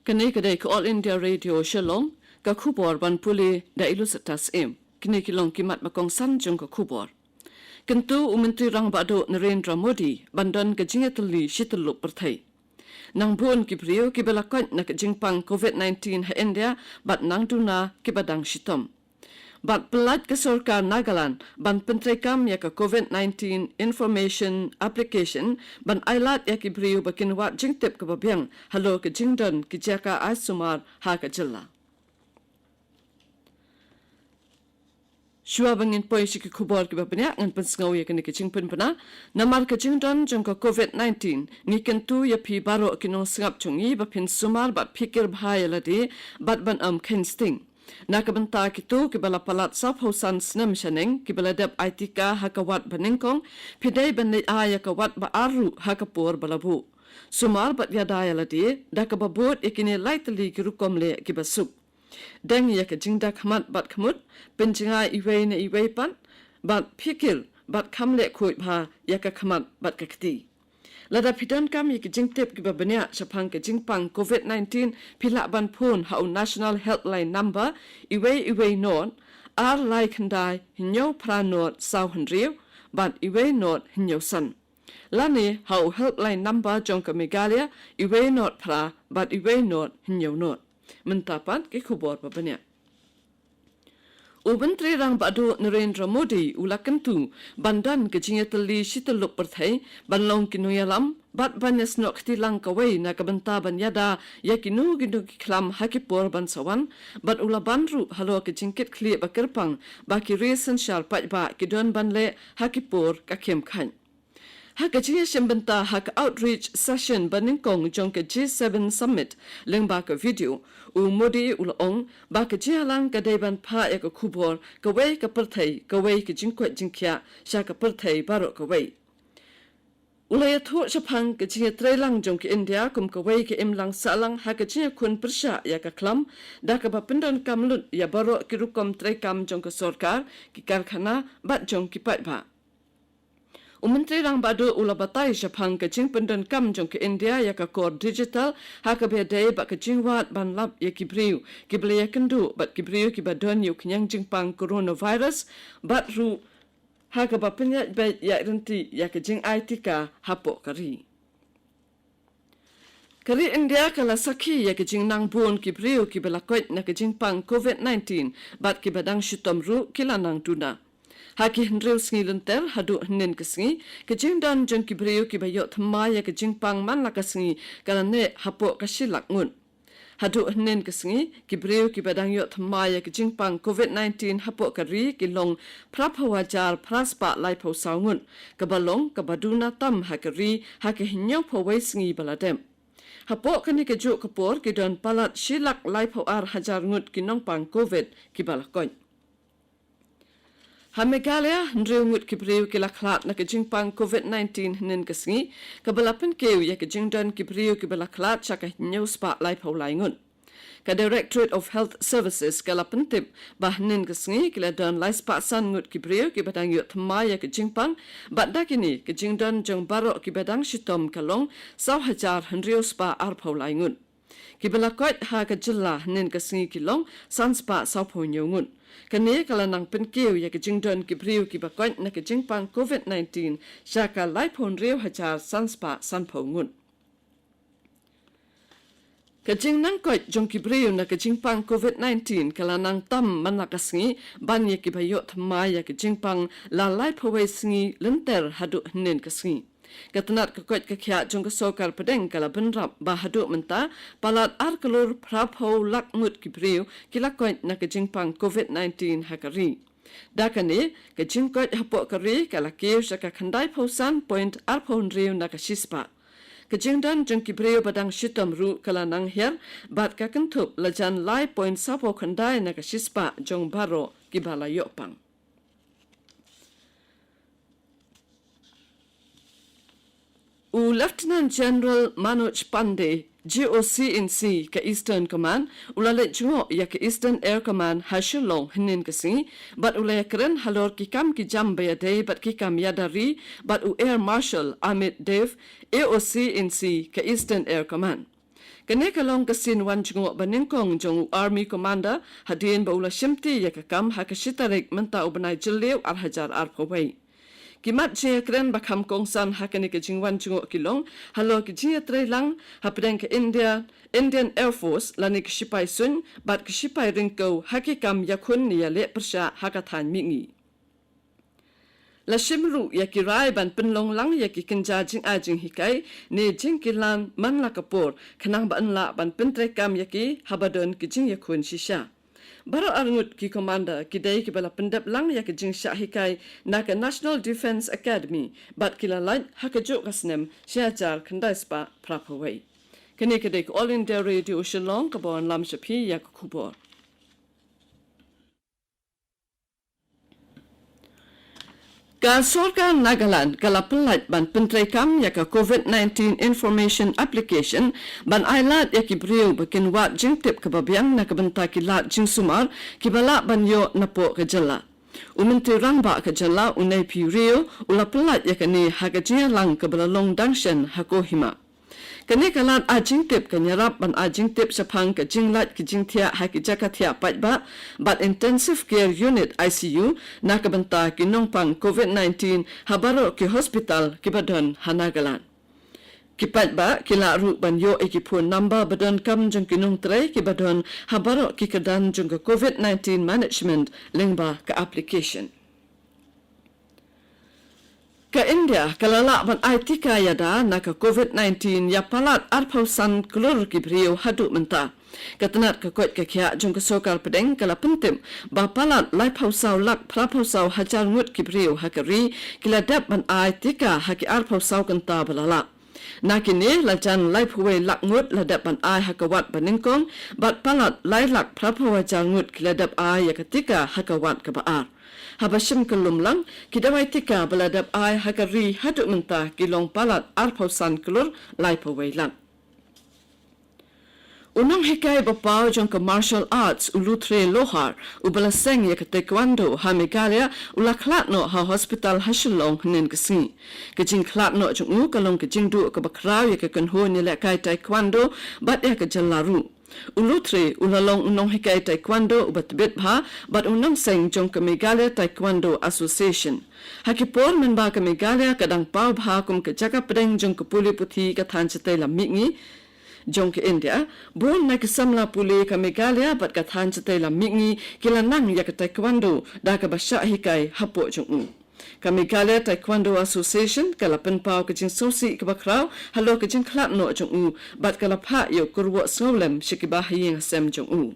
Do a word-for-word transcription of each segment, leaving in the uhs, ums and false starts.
Kane ka dei ka All India Radio Shillong, ka khubor ban pule da i Lucetta Syiem. Kine ki long ki mat ba kongsan jong ka khubor. Kyntu u Myntri Rangbah Duh Narendra Modi ban don ka jingïatylli shi tyllup pyrthei. Nang bun ki briew kiba la koit na ka jingpang covid nineteen ha India bad nang duna kiba dang shitom. Bad pyllait ka sorkar Nagaland ban pyntreikam ïa ka covid nineteen information application ban ailad ïa ki briew ba kin wad jingtip kaba biang halor ka jingdon ki jaka ai sumar ha ka jylla. Shuwa ba ngin poi sha ki khubor kiba bniah, ngan pynsngew ïa kane ka jingpynbna. Namar ka jingdon jong ka covid nineteen, ngi kyntu ïa phi baroh ki nongsngap jong ngi ba phin sumar bad phikir bha ïa lade bad ban ym kheiñ sting. Na ka bynta kito kiba la palat sawphew san snem shaneng kiba la dep ai tika ha ka wat banyngkong, phi dei ban leit ai ïa ka wat ba ar ruh ha ka por ba la buh. Sumar bad ïada ïa lade da kaba bud ïa kine lai tylli ki rukom leh kiba suk. Deng ïa ka jingda khmat bad khmut, pynjngai iwei na iwei pat, bad phikir bad kham leh khuid bha ïa ka khmat bad ka kti. Lada phi donkam ïa ki jingtip kiba bniah shaphang ka jingpang covid nineteen, phi lah ban phone ha u National Helpline Number, iwei iwei not, ar lai khyndai hynñiew phra not saw hynriew, bad iwei not hynñiew san. Lane ha u helpline number jong ka Meghalaya, iwei not phra bad iwei not hynñiew not. Mynta pat ki khubor ba bniah. U Myntri Rangbah Duh Narendra Modi u la kyntu ban don ka jingïatylli shi tyllup pyrthei, ban long ki nongïalam bad ban ïasnoh kti lang kawei na ka bynta ban ïada ïa kino kino ki khlam ha ki por ban sa wan, bad u la ban ruh halor ka jingkitkhlieh ba kyrpang ba ki ri synshar paidbah ki don ban leh ha ki por ka khim khaiñ. Ha ka jingïashim bynta ha ka outreach session banyngkong jong ka G seven Summit lyngba ka video, u Modi u la ong ba ka jingïalang ka dei ban phah ïa ka khubor kawei ka pyrthei kawei, ka jingkoit jingkhiah sha ka pyrthei baroh kawei. U la ïathuh shaphang ka jingïatreilang jong ka India kum kawei ka imlang sahlang ha ka jingïakhun pyrshah ïa ka khlam, da kaba pyndonkam lut ïa baroh ki rukom treikam jong ka sorkar, ki karkhana bad jong ki paidbah. U Myntri Rangbah Duh u la batai shaphang ka jingpyndonkam jong ka India ïa ka kor digital ha kaba ïadei bad ka jingwad ban lap ïa ki briew kiba la ïakynduh bad ki briew kiba don ïa u khñiang jingpang coronavirus, bad ruh ha kaba pynïaid beit ïaid ryntih ïa ka jingai tika hapoh ka ri. Ka ri India ka la sakhi ïa ka jingnang bun ki briew kiba la koit na ka jingpang covid nineteen, bad kiba dang shitom ruh ki la nang duna. Ha ki hynriew sngi lynter haduh hynnin ka sngi, ka jingdon jong ki briew kiba ïoh thymmai ïa ka jingpang man la ka sngi ka la neh hapoh ka shi lak ngut. Haduh hynnin ka sngi, ki briew kiba dang ïoh thymmai ïa ka jingpang covid nineteen hapoh ka ri ki long phraphew hajar phra spah laiphew saw ngut, kaba long kaba duna tam ha ka ri ha ka hynñiewphew wei sngi ba la dep. Hapoh kane kajuh ka por ki don palat shi lak laiphew ar hajar ngut ki nongpang covid kiba la koit. Ha Meghalaya, hynriew ngut ki briew ki la khlad na ka jingpang covid nineteen hynnin ka sngi, kaba la pynkiew ïa ka jingdon ki briew kiba la khlad sha ka hynñiew spah laiphew lai ngut. Ka Directorate of Health Services ka la pyntip ba hynnin ka sngi ki la don lai spah san ngut ki briew kiba dang ïoh thymmai ïa ka jingpang, bad da kine ka jingdon jong baroh kiba dang shitom ka long saw hajar hynriew spah arphew lai ngut. Kiba la koit ha ka jylla hynnin ka sngi ki long san spah sawphew hynñiew ngut. Kane ka la nang pynkiew ïa ka jingdon ki briew kiba koit na ka jingpang covid nineteen sha ka laiphew hynriew hajar san spah sanphew ngut. Ka jingnang koit jong ki briew na ka jingpang covid nineteen ka la nang tam man la ka sngi, ban ïa kiba ïoh thymmai ïa ka jingpang la laiphew wei sngi lynter haduh hynnin ka sngi. Ka tnat ka koit ka khiah jong ka sorkar pdeng ka la bynrap ba haduh mynta, palat ar klur phraphew lak ngut ki briew ki la koit na ka jingpang covid nineteen ha ka ri. Da kane, ka jingkoit hapoh ka ri ka la kiew sha ka khyndaiphew san point arphew hynriew na ka shispah. Ka jingdon jong ki briew ba dang shitom ruh ka la nang hiar, bad ka kynthup la jan lai point sawphew khyndai na ka shispah jong baroh kiba la ïoh pang. U Lieutenant General Manoj Pandey, G O C in C ka Eastern Command, u la leit jngoh ïa ka Eastern Air Command ha Shillong hynnin ka sngi, bad u la ïakren halor ki kam ki jam ba ïadei bad ki kam ïada ri bad u Air Marshal Amit Dev, A O C in C ka Eastern Air Command. Kane ka long ka sien wan jngoh ba nyngkong jong u Army Commander hadien ba u la shimti ïa ka kam ha ka shi tarik mynta u bnai Jylliew ar hajar arphew wei. Ki mat jingïakren ba kham kongsan ha kane ka jingwan jngoh ki long halor ki jingïatreilang hapdeng ka India, Indian Air Force lane ki shipai suiñ bad ki shipai ryngkew ha ki kam ïakhun ne ïaleh pyrshah ha ka thaiñ mihngi. La shim ruh ïa ki rai ban pynlong lang ïa ki kynja jingai jinghikai ne jingkilan man la ka por khnang ba yn lah ban pyntreikam ïa ki haba don ki jingïakhun shisha. Baroh arngut ki commander ki dei kiba la pyndep lang ïa ka jingshah hikai na ka National Defence Academy bad ki la lait ha kajuh ka snem shi hajar khyndai spah phraphew wei. Kane ka dei ka All India Radio Shillong kaba wanlam sha phi ïa ka khubor. Ka sorkar Nagaland ka la pynlait ban pyntreikam ïa ka COVID nineteen Information Application ban ailad ïa ki briew ba kin wad jingtip kaba biang na ka bynta ki lad jingsumar kiba lah ban ïoh napoh ka jylla. U Myntri Rangbah ka jylla u Neiphiu Rio u la pynlait ïa kane ha ka jingïalang kaba la long dang shen ha Kohima. Kane ka lad ai jingtip kan ïarap ban ai jingtip shaphang ka jinglait ki jingthiah ha ki jaka thiah paidbah bad Intensive Care Unit, I C U, na ka bynta ki nongpang COVID nineteen ha baroh ki hospital kiba don ha Nagaland. Ki paidbah ki lah ruh ban ïoh ïa ki phone number ba donkam jong ki nongtrei kiba don ha baroh ki kyrdan jong ka COVID nineteen management lyngba ka application. Ka India ka la lah ban ai tika ïada na ka COVID nineteen ïa palat arphew san klur ki briew haduh mynta. Ka tnat ka koit ka khiah jong ka sorkar pdeng ka la pyntip ba palat laiphew saw lak phraphew saw hajar ngut ki briew ha ka ri ki la dep ban ai tika ha ki arphew saw kynta ba la lah. Na kine la jan laiphew wei lak ngut la dep ban ai ha ka wad ba nyngkong bad palat lai lak phraphew hajar ngut ki la dep ai ïa ka tika ha ka wad kaba ar. Haba shim kyllum lang, ki dawai tika ba la dep ai ha ka ri haduh mynta ki long palat arphew san klur laiphew wei lak. U nonghikai ba paw jong ka martial arts u Luthre Lohar uba la seng ïa ka taekwondo ha Meghalaya u la khlad noh ha hospital ha Shillong hynnin ka sngi. Ka jingkhlad noh jong u ka long ka jingduh kaba khraw ïa ka kynhun ïalehkai taekwondo bad ïa ka jylla ruh. U Luthre u la long u nonghikai taekwondo uba tbit bha bad u nongseng jong ka Meghalaya Taekwondo Association. Ha ki por mynba ka Meghalaya ka dang paw bha kum ka jaka pdeng jong ka pule puthi ka thaiñ shatei lam mihngi jong ka India, bun na ki samla pule ka Meghalaya bad ka thaiñ shatei lam mihngi ki la nang ïa ka taekwondo da kaba shah hikai hapoh jong u. Ka Meghalaya Taekwondo Association ka la pynpaw ka jingsngewsih kaba khraw halor ka jingkhlad noh jong u bad ka la phah ïa u kyrwoh sngewlem sha kiba ha ïing ha sem jong u.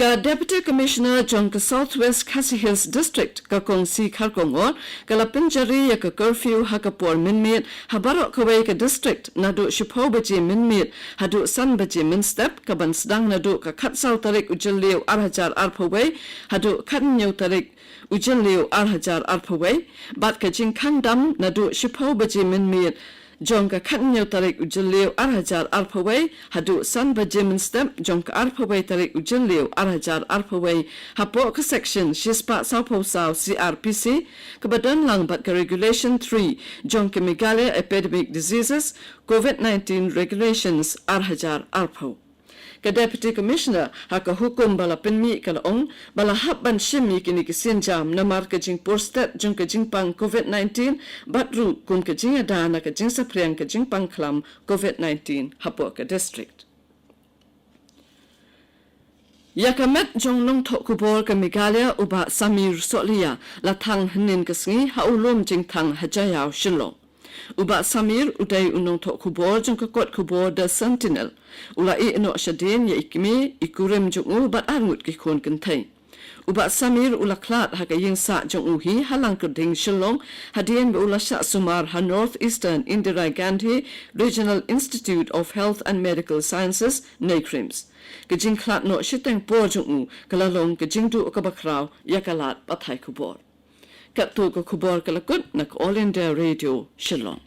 Ka Deputy Commissioner jong ka South West Khasi Hills District, ka Kong C Kharkongor, ka la pynjari ïa ka curfew ha ka por mynmiet ha baroh kawei ka district naduh shiphew baje mynmiet haduh san baje mynstep, ka ban sdang naduh ka khatsaw tarik u Jylliew ar hajar arphew wei haduh khathynñiew tarik u Jylliew ar hajar arphew wei, bad ka jingkhang dam naduh shiphew baje mynmiet jong ka khathynñiew tarik u Jylliew ar hajar arphew wei haduh san baje mynstep jong ka arphew wei tarik u Jylliew ar hajar arphew wei, hapoh ka section shispah sawphew saw C R P C, kaba don lang bad ka Regulation three jong ka Meghalaya Epidemic Diseases COVID nineteen Regulations ar hajar arphew. Ka Deputy Commissioner ha ka hukum ba la pynmih ka la ong ba la hap ban shim ïa kine ki sienjam namar ka jingpur stet jong ka jingpang COVID nineteen bad ruh kum ka jingïada na ka jingsaphriang ka jingpang khlam COVID nineteen hapoh ka district. Ïa ka met jong nongthoh khubor ka Meghalaya u Bah Samir Sohliya la thang hynnin ka sngi ha u lum jingthang ha Jaïaw Shillong. U Bah Samir u dei u nongthoh khubor jong ka kot khubor The Sentinel. U la ïeh noh shadien ïa i kmie, i kurim jong u bad arngut ki khun kynthei. U Bah Samir u la khlad ha ka ïingsah jong u hi ha Langkyrding Shillong hadien ba u la shah sumar ha North Eastern Indira Gandhi Regional Institute of Health and Medical Sciences, NEIGRIHMS. Ka jingkhlad noh shiteng por jong u ka la long ka jingduh kaba khraw ïa ka lad pathai khubor. Katto ka khubor ka la kut na ka All India Radio Shillong.